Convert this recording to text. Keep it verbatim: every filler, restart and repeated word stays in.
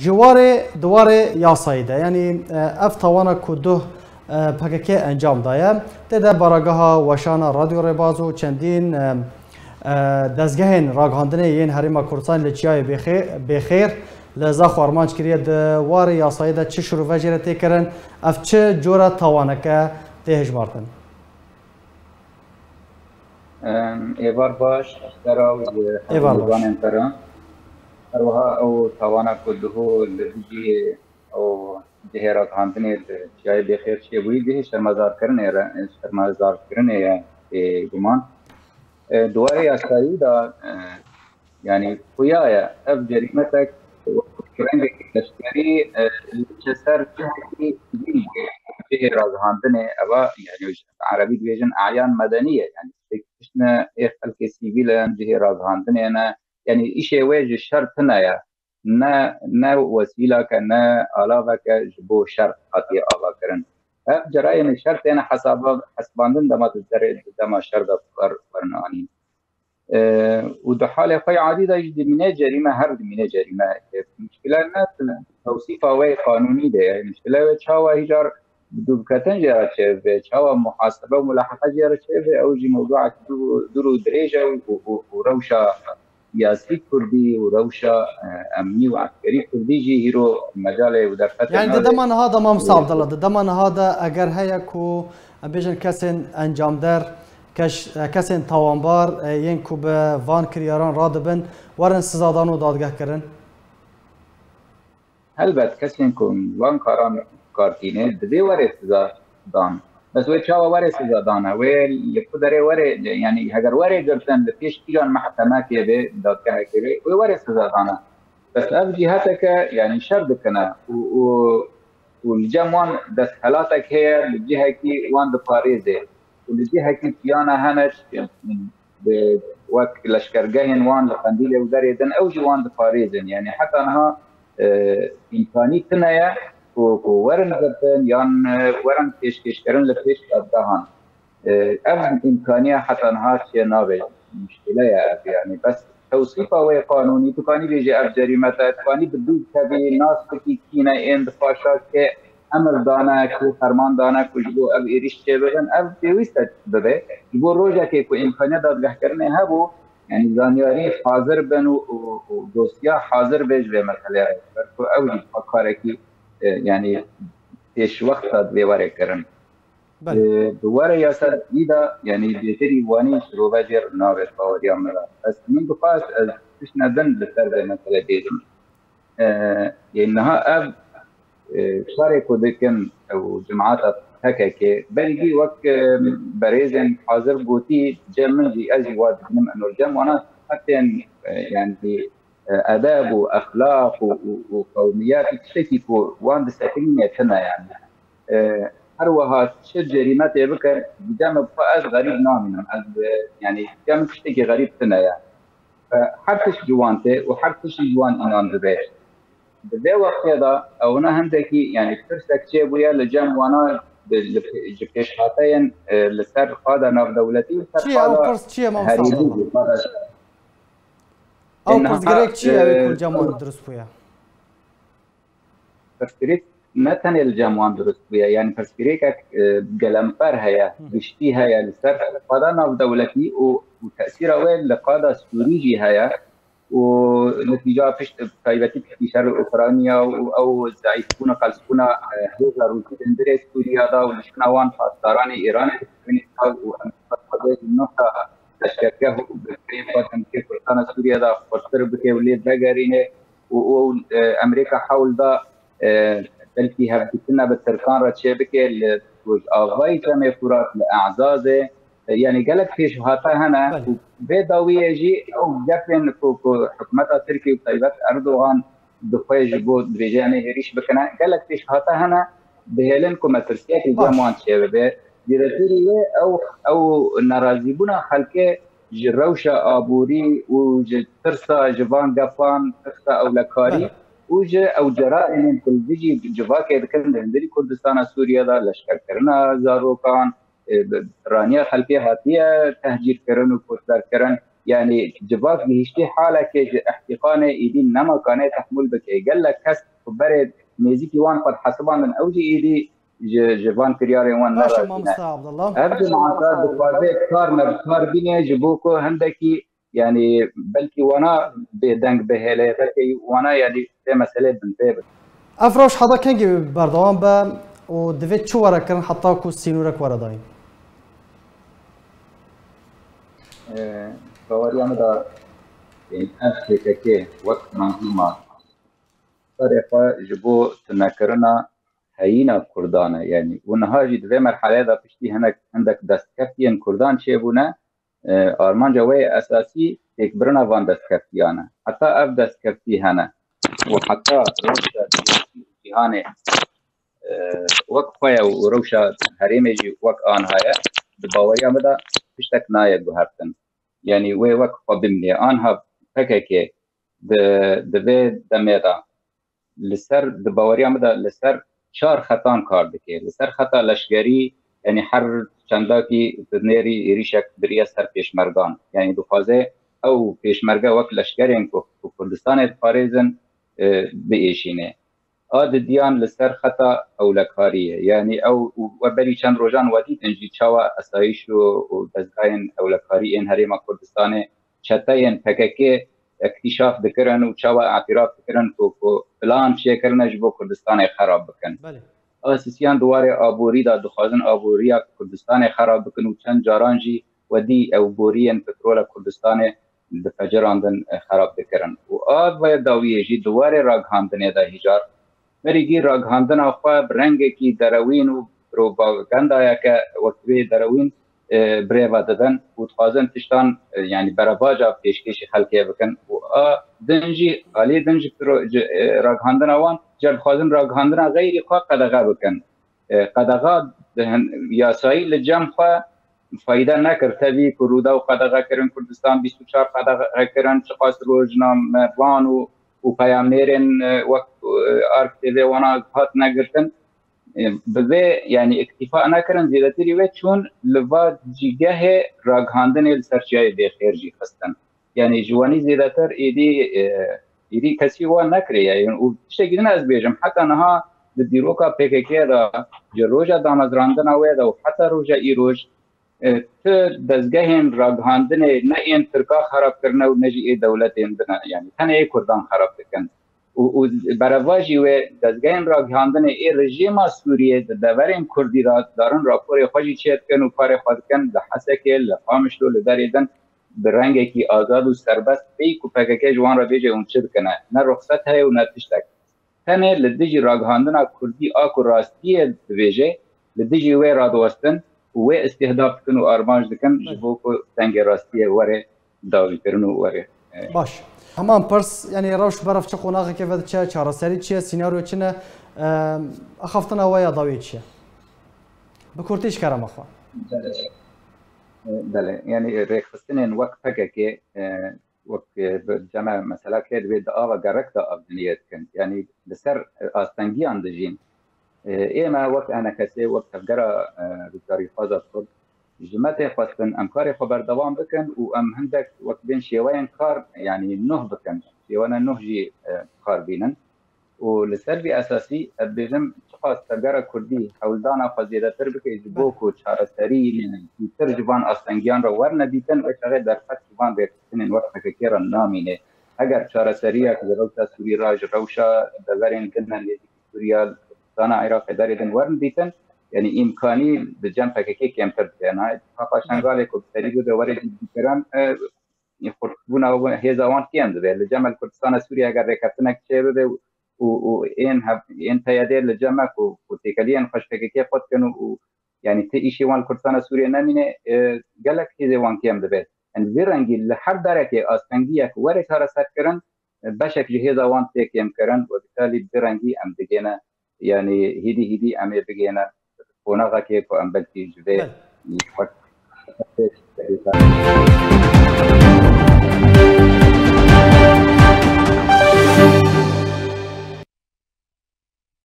Di warê, di warê yasayî de, yanî, e, ev tawana ku duh, e, P K K encam daye, tê de baragaha weşana Radyo Rêbaz û çendîn, e, e, dezgehên ragihandinê yên Herêma Kurdistanê li Çiyayê Bêxê-, Bêxêr li Zaxo armanc kiriye. Di warê yasayî de çi şirove jê re tê kirin? Ev çi cora tawaneke tê hejmartin? Em, êvar baş, sera û ji Êvar baş. Hemû te re. Her wiha ew tawana ku duhû li dijî ew cihê ragihandinê li Çiyayê Bêxêr çêbûyî, cihê şermezarkirinê re, şermezarkirinê ye, bêguman. E, di warê yasayî de, e, yanî xuya ye, ev cerîmetek rengekî leşkerî, e, li ser cihekî civîn bûye. Cihê ragihandinê, eva, yanî ji erebî dibêjin eyan medenî ye. Yanî tiştine ê xelkê sivîl in, cihê ragihandinê ne. Yanî îşê wê ji şer tune ye. Ne, ne wesîlake, ne alaveke ji bo şer hatiye avakirin. Ev cerayên şer têne hesaba, hesibandin dema tu derê, dema şer de wer-, werin anîn. E, û di halê xwe yê adî de jî dimîne cerîme, her dimîne cerîme. E, muşkile ne tewsîfa wê qanûnî de ye. Muşkile wê çawa hîcar dûvketin jê re çêbibe, çawa muhasebe û mulaheqe jê re çêbibe, ew jî mewduek dûr û, dûr û dirêj e û, û, û rewşa siyasî kurdî û rewşa, e, emnî û eskerî kurdî jî hîro mecalê û derfetê Yani di nabe. Dema niha de, Mamosta Abdullah, di dema niha de eger heye ku, em bêjin, kesên encamder, kes-, kesên tawanbar, e, yên ku bi van kiryaran radibin, werin sizadan û dadgehkirin? Helbet, kesên ku van karan kar tîne, divê were siza dan. Bes wê çawa were siza dane? Wê li ku derê were, yanî heger were girtin, li pêş kîjan mehkemekê bê, dadgehekê bê, wê were siza dane. Bes ev cîheteke, yanî şer dikine û, û, û li cem wan desthelatek heye, li cihekî wan diparêze û li cihekî piyana hene, bi, wek leşkergehên wan li Qendîlê û derê din, ew jî wan diparêzin. Yanî heta niha, e, îmkanî tune ye ku, ku werin girtin yan, e, werin pêşkêşkirin li pêş dadgehan. E, ev îmkaniya heta niha çênabe. Muşkile ye ev, yanî bes tewsîfa wê qanûnî, tu kanî bêjî ev cerîme te, tu kanî bi dû tevî nas bikî kî ne ên di paşa kê emir dane, kê ferman dane ku ji bo ev êrîş çêbibin, ev pêwîst e bibe. Ji bo rojekê ku îmkaniya dadgehkirinê hebû, yanî zanyarî hazir bin û, û, û dosya hazir be ji vê meselê re. Ber ku ew jî karekî, e, yanî pêşwext de divê were kirin. Belê. E, bi were yasa î de, yanî bêtirî wanî şirove jê re nabe baweriya min re. Ez, min dixwest ez tiştine din li ser vê mesele bêjim. E, yê niha ev, e, şerê ku dikin ew cemaeta P K K, belkî wek, e, berêzên hazir gotî, cem min jî, ez jî wa dibînim, eno cem wana qetên, e, yanî, e, edeb û exlaq û, û, û qewmiyet û tiştekî ku wan disekinîne tune, yanî. E, her wiha çi cerîme tê bike, didem bi xwe ez xerîb namînim. Ez, e, yanî, didem tiştekî xerîb tune ye. E, her tişt ji wan tê û her tişt ji wan înan dibe. Di vê wextê de ewna hindekî, yanî, pirsek çêbûye li cem wana, li, li, ji pêşhateyên, e, li ser qada navdewletî û ser Çi ye ew qada pirs, çi ye, Mamosta herêmî Abdullah? Jî, qada Ew Niha, pirsgirêk çi ye, ew ê ku e, li cem wan dirust bûye? Pirsgirêk ne tenê li cem wan dirust bûye, yanî pirsgirêkek, e, gelemper heye, Hı. giştî heye li ser qada navdewletî û, û tesîra wê li qada Sûrî jî heye û netîca pişt, taybetî piştî şer Ukrayna û ew zeîfbûna, qelsbûna, e, hêza Rûsî di hundirê Sûriya de û li şûna wan pasdaranê Îranê dikevin û em xwedê ji nokta leşkergeh û bi xwe Demkê Kurdistana Sûriye de xurtir bike û lê vegerîne û, û, e, Amerîka hewl da, e, belkî hevdîtina bi Tirkan re çêbike li Rojavayê Çemê Furat, li E'zazê, e, yanî gelek pêşhate hene Belê. û vê dawiyê jî ew gefên ku, ku hikûmeta Tirkî û taybet Erdogan dixwe ji bo dibêje em ê hêrîş bikine, gelek pêşhate hene, dihêlin ku metirsiyekî Baş. cem wan çêbibe. Zêdetirî wê ew, ew nerazîbûna xelkê ji rewşa aborî û ji tirsa ji van gefan, tirsa ewlekarî Belê. û ji ew cerayên ku li dijî civakê dikin di hundirî Kurdistana Sûriye de, leşkerkirina zarokan, e, bi, raniya xelkê hatiye tehcîrkirin û koçberkirin. Yanî civak gihiştî halekê ji îhtîqanê êdî nema kanê tehmûl bike. Gelek kes ku berê nêzîkî wan xwe dihesibandin, ew jî êdî ji, ji van kiryarên wan Baş e, nerazî ne. Mamosta Abdullah. Ev cemaata dixwaze kar me bi kar bîne ji bo ku hindekî, yanî belkî wana bêdeng bihêle, belkî wana, yanî vê meselê binpê bin. Ev rewş heta kengî berdewam be û divê çi were kirin heta ku sînorek were dayîn? Ee, baweriya min de, e, ev P K K wek menzûma karê xwe ji bo tunekirina heyîna Kurdan e. Yanî û niha jî di vê merheleyê de piştî hinek, hindek destkeftiyên Kurdan çêbûne, e, armanca wê yê esasî têkbirina van destkeftiyan e. Heta ev destkeftî hene û heta rewşa siyasî û cîhanê, e, wek xwe ye û rewşa herêmê jî wek anha ye, di baweriya min de tiştek nayê guhertin. Yanî wê wek xwe bimîne. Anha P K K di, di vê demê de li ser, di baweriya min de li ser çar xetan kar dike. Li ser xeta leşkerî, yanî her çendakî dinêrî êrîşek biriye ser pêşmergan. Yanî dixwaze ew pêşmerge wek leşkerên ku, ku Kurdistanê diparêzin, e, biêşîne. A didiyan li ser xeta ewlekarî ye. Yanî ew û we berî çend rojan we dîtin jî çawa esayîş û, û dezgahên ewlekarî ên Herêma Kurdistanê çeteyên P K K iktîşaf dikirin û çawa îtiraf dikirin ku, ku plan çêkirine ji bo Kurdistanê xerab bikin. Belê. A sisiyan di warê aborî de dixwazin aboriya Kurdistanê xerab bikin û çend caran jî we dî ew boriyên petrola Kurdistanê difecerandin, e, xerab dikirin. Û a vê dawiyê jî di warê ragihandinê de hîjar, berî gî ragihandina xwe bi rengekî derewîn û propagandayeke wek vê derewîn, e, birêve didin û dixwazin tiştan, e, yanî berevaja pêşkêşî xelkê bikin. Û a din jî, alî din jî pro-, ji, e, ragihandina wan, ji dixwazin ragihandina xeyrî xwe qedexe bikin. E, qedexa di hin-, yasayî li cem xwe fayde nekir. Tevî ku Rûdaw qedexe kirin, Kurdistan bîst û çar qedexe kirin, çiqas rojnamevan û, û peyamnêrên, e, wek, e, Ark T V wana hat negirtin. E, bi vê, yanî îktîfa nekirin, zêdetirî wê çûn li va cîgehê ragihandinê li ser çiyayê Bêxêr jî xistin. Yanî ji wanî zêdetir êdî, e, êdî kesî wan nekiriye. Û tiştekî din ez bêjim, heta niha di dîroka P K K de, ji roja damezrandina wê de û heta roja îroj, e, tu dezgehên ragihandinê ne ên Tirka xerab kirine û ne jî ê dewletên din e. Yanî tenê ê Kurdan xerab dikin. Û, û berevajî wê dezgehên ragihandinê ê rejîma Sûriyê di deverên Kurdî de darin raporê xwe jî çêdikin û karê xwe dikin li Hesekê, li Qamişlo, li derê din bi rengekî azad û serbest pey ku P K K ji wan re bêje hûn çi dikine. Ne ruxset heye û ne tiştek. Tenê li dijî ragihandina Kurdî a ku rastiyê dibêje, li dijî wê radiwestin û wê îstihdaf dikin û armanc dikin ji bo ku dengê rastiyê were dawîkirin û were, e, Baş. Heman pirs, yanî rewş berev çi qonaxekê ve diçe, çareserî çi ye, sînaryo çi ne, e, axaftina we ya dawiyê çi ye? Bi kurtî ji kerema xwe. Belê. E, belê. Yanî rêxistinên wek P K K, e, wek, e, bi cem me mesela kê divê di ava gerek de av diniyê dikin. Yanî li ser, e, astengiyan dijîn. E, ê me wek E N K S, wek tevgera, e, rijdarîxwaza Kurd, ji me tê xwestin em karê xwe berdewam bikin û em hindek wek bên şêweyên kar, yanî nuh bikin. Şêwene nuh jî, e, kar bînin. Û li ser vî esasî, ez dibêjim, çiqas tevgera Kurdî hewldana xwe zêdetir bike ji bo ku çareserî zûtir ji van astengiyan re werne dîtin, wê çaxê derfet ji van rêxistinên wek P K K re namîne. Eger çareseriyek ji rewşa Sûrî re, ji rewşa deverên din e nêzîkî Sûriya, Kurdistana Iraqê derê din werin dîtin, yanî îmkanî di cem P K K kêmtir dibe. Niha Îtîfaqa Şengalê ku bi serî bibe were cîdîkiran, e, xurtbûna hêza wan kêm dibe. Li cem li Kurdistana Sûriye eger rêkeftinek çêbibe û, û ên hev-, ên P Y D li cem me ku, ku têkeliyên xwe ji P K K xwe dikin û, û, yanî ti îşê wan li Kurdistana Sûriye nemîne, e, gelek hêzê wan kêm dibe. Yanî vî rengî li her derekê astengiyek were çareserkirin, e, beşek ji hêza wan tê kêmkirin û bitalî bi vî rengî em digêne, yanî hîdî hîdî em ê bigêne qonaxekê ku em belkî ji vê Belê. wek